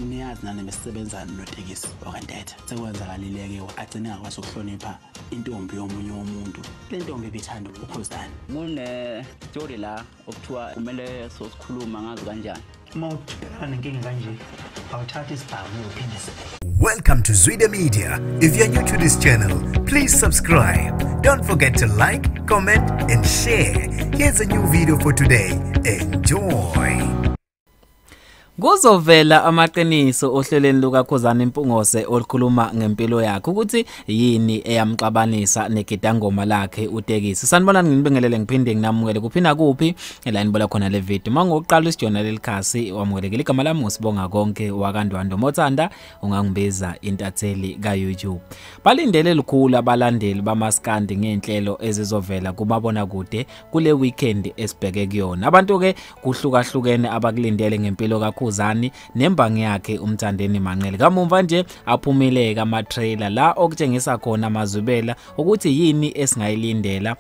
Niyazi nani besisebenza notekisi okantethe sekwenzakalile-ke agcine ngakwazi ukuhlonipha intombi yomunye womuntu. Le ntombi ibithanda uKhuzani. Kune-story la okuthiwa kumele sosikhuluma ngazi kanjani. Uma ubhekana nenkinga kanje awuthathi isibhamu uyophindisela. Welcome to Zwida Media. If you're new to this channel, please subscribe. Don't forget to like, comment, and share. Here's a new video for today. Enjoy. Kuzovela amaqiniso ohlelweni lukaKhuzani Mpungose olukhuluma ngempilo yakhe ukuthi yini eyamxabanisa negidangoma lakhe uTekisi. Sanibonani, nginibingelele ngiphinde nginamukele kuphina kuphi la nibola khona le video. Mangokuqala isijona lelikhasi wamukelekile. Igama lami nguSibonga Konke wakaNdwandwe, mothanda ungangibiza intatheli ka YouTube. Balindele lukhulu abalandeli bamaskandi ngezinhlelo ezizovela kubabona kude kule weekend esibheke kuyona. Abantu ke kuhlukahlukene abakulindele ngempilo kaKhuzani nembangi yakhe uMthandeni Manqele. Kamumva nje aphumile kama trailer la okutshengisa khona amazwibela ukuthi yini esingayilindela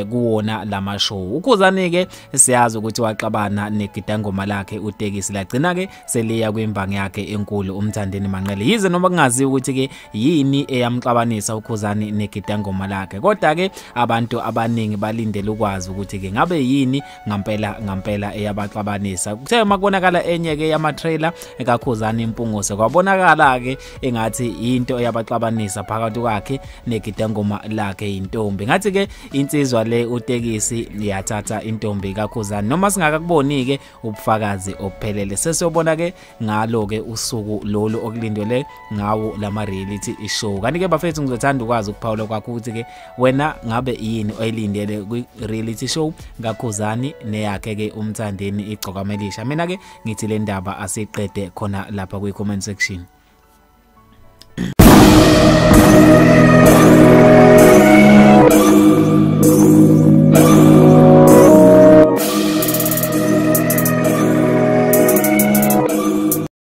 kuwona lama show. UKhuzani ke siyazi ukuthi waxabana negidangoma lakhe uTekisi, lagcina ke seliya kwimbangi yakhe enkulu uMthandeni Manqele. Yize noma kungaziwa ukuthi ke yini eyamxabanisa uKhuzani negidangoma lakhe, kodwa ke abantu abaningi balindele ukwazi ukuthi ke ngabe yini ngampela eyabaxabanisa. Kuthe makubonakala enye ke yama trailer kaKhuzani Mpungose kwabonakala ke engathi into eyabaxabanisa phakathi kwakhe negidangoma lakhe intombi. Ngathi ke insizwa le uTekisi yathatha intombi kaKhuzani, noma singakakuboni ke ubufakazi obuphelele. Sesiyobona ke ngalo ke usuku lolu okulindele ngawo lama reality show. Kanti ke bafethu ngizothanda ukwazi ukuphawula kwakho ukuthi ke wena ngabe yini oyilindele kwi reality show kaKhuzani neyakhe ke uMthandeni Igcokamelisha. Mina ke ngithi le ndaba asiqede khona lapha kwi comment section.